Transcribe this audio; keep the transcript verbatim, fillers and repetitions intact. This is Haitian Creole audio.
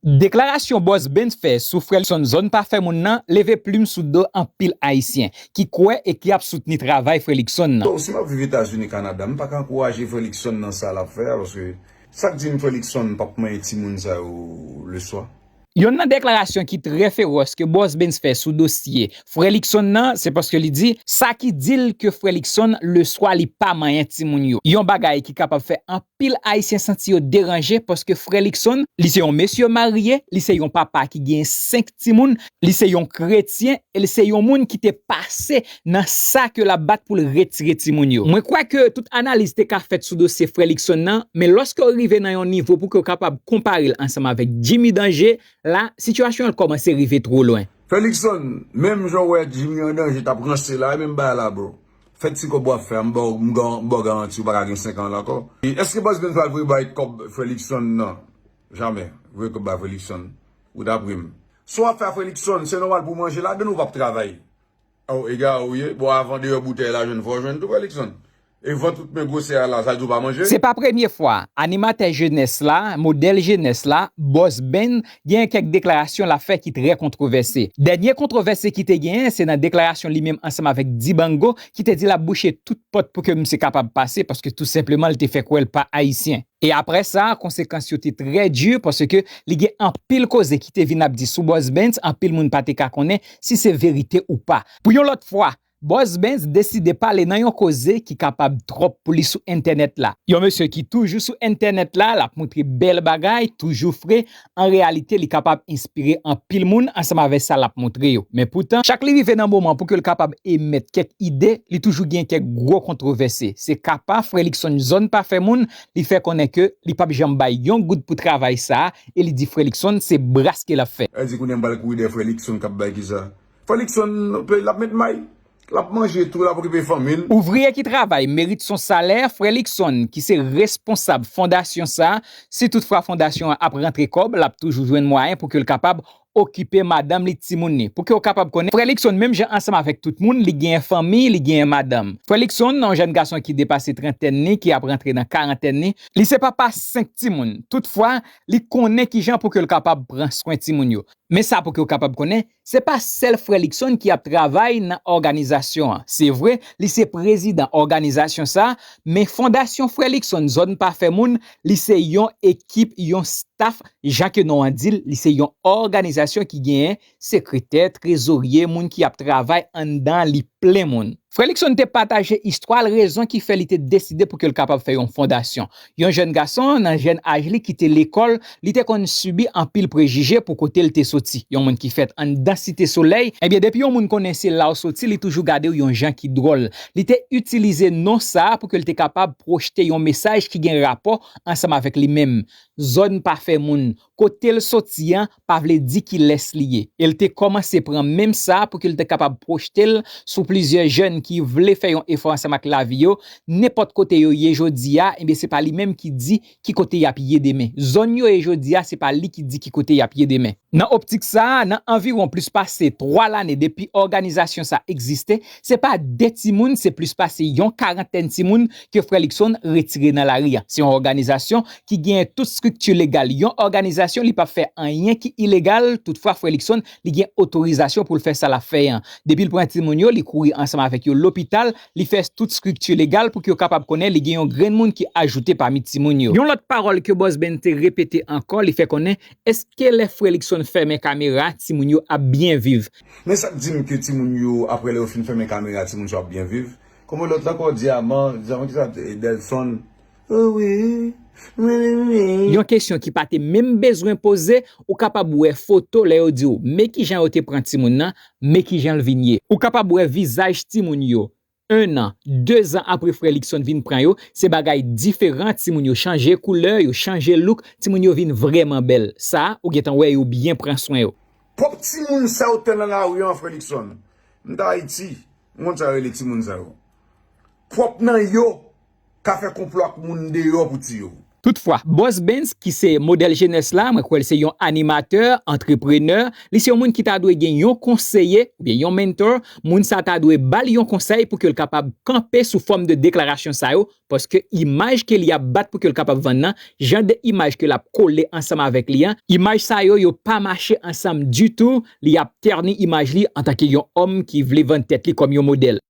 Deklarasyon Bòs Benz fè sou Frè Luckson zòn pa fè moun nan leve plim sou do anpil Ayisyen ki kwè e ki ap soutni travay Frè Luckson nan. So, si m ap viv Etazini, Kanada, m pa ka ankouraje Frè Luckson nan sa l ap fè a, paske sa k di m Frè Luckson p ap manyen timoun sa yo leswa? Yonn nan deklarasyon ki trè fewòs ke Bòs Benz fè sou dosye Frè Luckson nan, se paske li di, sa ki di l ke Frè Luckson leswa li pa manyen timoun yo. Yon bagay ki kapab fè anpil Ayisyen santi yo deranje, paske Frè Luckson, li se yon mesye marye, li se yon papa ki gen senk timoun, li se yon kretyen, e li se yon moun ki te pase nan sa ke l ap bat pou l retire timoun yo. Mwen kwè ke tout analiz te ka fèt sou dosye Frè Luckson nan, men lòske w rive nan yon nivo pou ke w kapab konpare l ansanm avèk Jimmy Danger, la, sitiyasyon an kòmanse rive two lwen. Frè Luckson, menm jan w wè Jimmy an danje t ap ranse la, e menm bagay la, bro. Fè ti kòb w ap fè a, m ba w, m ba w garanti ou pa ka gen senk an la ankò. E èske Bòs Benz pral voye bay kòb Frè Luckson nan? Jamè. Voye kòb bay Frè Luckson. Ou ta pri m. Sa w ap fè a Frè Luckson, se nòmal pou w manje ladann ou p ap travay. Oh, ega ou ye. Bon, avan deyò boutèy la jwenn, fò w jwenn tou, Frè Luckson. E vant ou t men gwosè a la, sa di w pa manje? Se pa premye fwa animatè jenès la, modèl jenès la, Bòs Benz, gen kèk deklarasyon l ap fè ki trè kontwovèse. Dènye kontwovèse ki te genyen, se nan deklarasyon li menm ansanm avèk Dibango, ki te di l ap bouche tout pòt pou ke misye kapab pase, paske tou senpleman, li te fè kwè l pa ayisyen. E aprè sa, konsekans yo te trè di, paske li gen anpil koze ki te vin ap di sou Bòs Benz, anpil moun pa te ka konnen si se verite ou pa. Pou yon lòt fwa, Bòs Benz deside pale nan yon koze ki kapab twòp pou li sou entènèt la. Yon mesye ki toujou sou entènèt la, l ap montre bèl bagay, toujou fre, an reyalite, li kapab enspire anpil moun ansanm avèk sa l ap montre yo. Men poutan, chak li rive nan moman pou ke l kapab emèt kèk ide, li toujou gen kèk gwo kontwovèse. Se ka pa Frè Luckson zòn pa fè moun, li fè konnen ke li p ap janm bay yon goud pou travay sa a, e li di Frè Luckson se bras ke l ap fè. Sa di kounye a m pral kouri dèyè Frè Luckson k ap bay kisa? Frè Luckson, l ap met may. L ap manje tou, l ap okipe fanmi l. Ouvriye ki travay merit son salè, Frè Luckson, ki se responsab fondasyon sa a, si toutfwa fondasyon an ap rantre kòb, l ap toujou jwenn mwayen pou ke l kapab okipe madanm li, timoun li. Pou ke w kapab konnen, Frè Luckson, menm jan ansanm avèk tout moun, li genyen fanmi, li genyen madanm. Frè Luckson, yon jèn gason ki depase trantèn li, ki ap rantre nan karantèn li, li se papa senk timoun. Toutfwa, li konnen kijan pou ke l kapab pran swen timoun yo. Men sa pou ke w kapab konnen, se pa sèl Frè Luckson ki ap travay nan òganizasyon an. Se vre, li se prezidan òganizasyon sa a, men Fondasyon Frè Luckson Zòn Pa Fè Moun, li se yon ekip, yon staff, jan ke non an di l, li se yon òganizasyon ki genyen sekretè, trezorye, moun ki ap travay anndan li, plen moun. Frè Luckson te pataje istwa l, rezon ki fè li te deside pou ke l kapab fè yon fondasyon. Yon jèn gason, nan jèn aj li, kite lekòl, li te konn sibi anpil prejije pou kote l te soti. Yon moun ki fèt anndan Site Solèy, ebyen, depi yon moun konnen se la w soti, li toujou gade w yon jan ki dwòl. Li te itilize non sa a pou ke l te kapab pwojte yon mesaj ki gen rapò ansanm avèk li menm. Zòn pa fè moun. Kote l soti an pa vle di kilès li ye. E l te kòmanse pran menm sa pou ke l te kapab pwojte l sou plizyè jèn ki vle fè yon efò ansanm ak lavi yo. Nenpòt kote yo ye jodi a, ebyen, se pa li menm ki di ki kote y ap ye demen. Zòn yo ye jodi a, se pa li ki di ki kote y ap ye demen. Nan optik sa a, nan anviwon plis pase twa lane depi òganizasyon sa egziste, se pa de timoun, se plis pase yon karantèn timoun ke Frè Luckson retire nan lari a. Se yon òganizasyon ki gen tout estrikti legal. Yon òganizasyon, li p ap fè anyen ki ilegal. Toutfwa, Frè Luckson, li gen otorizasyon pou l fè sa l ap fè an. Depi l pran timoun yo, li kouri ansanm avèk yo lopital, li fè tout estrikti legal pou ke yo kapab konnen li gen yon grenn moun ki ajoute pami timoun yo. Yon lòt pawòl ke Bòs Benz te repete ankò, li fè konnen, èske lè Frè Luckson fèmen kamera, timoun yo ap byen viv? Men sa k di m ke timoun yo, apre lè yo fin fèmen kamera, timoun yo ap byen viv? Kòman lòt la ankò, Dyaman, Dyaman ki sa, Delson? Oh wi. Wi, wi, wi. Yon kesyon ki pa te menm bezwen poze, ou kapab wè foto lè yo di w, men kijan yo te pran timoun nan, men kijan l vin ye. Ou kapab wè vizaj timoun yo, en an, dezan apre Frè Luckson vin pran yo, se bagay diferan, timoun yo chanje koulè, yo chanje look, timoun yo vin vrèman bèl. Sa, ou gentan wè yo byen pran swen yo. Pwòp timoun sa yo te nan lari an, Frè Luckson. M t Ayiti, m konn sa yo rele timoun sa yo. Pwòp nan yo ka fè konplo ak moun deyò pou tiye w. Toutfwa, Boss Benz, ki se modèl jenès la, mwen kwè l se yon animatè, antreprenè, li se yon moun ki ta dwe gen yon konseye oubyen yon mentor, moun sa ta dwe ba l yon konsèy pou ke l kapab kanpe sou fòm de deklarasyon sa yo, paske imaj ke li ap bat pou ke l kapab vann nan, jan de imaj ke l ap kole ansanm avèk li an, imaj sa yo, yo pa mache ansanm ditou, li ap tèni imaj li antanke yon òm ki vle vann tèt li kòm yon modèl.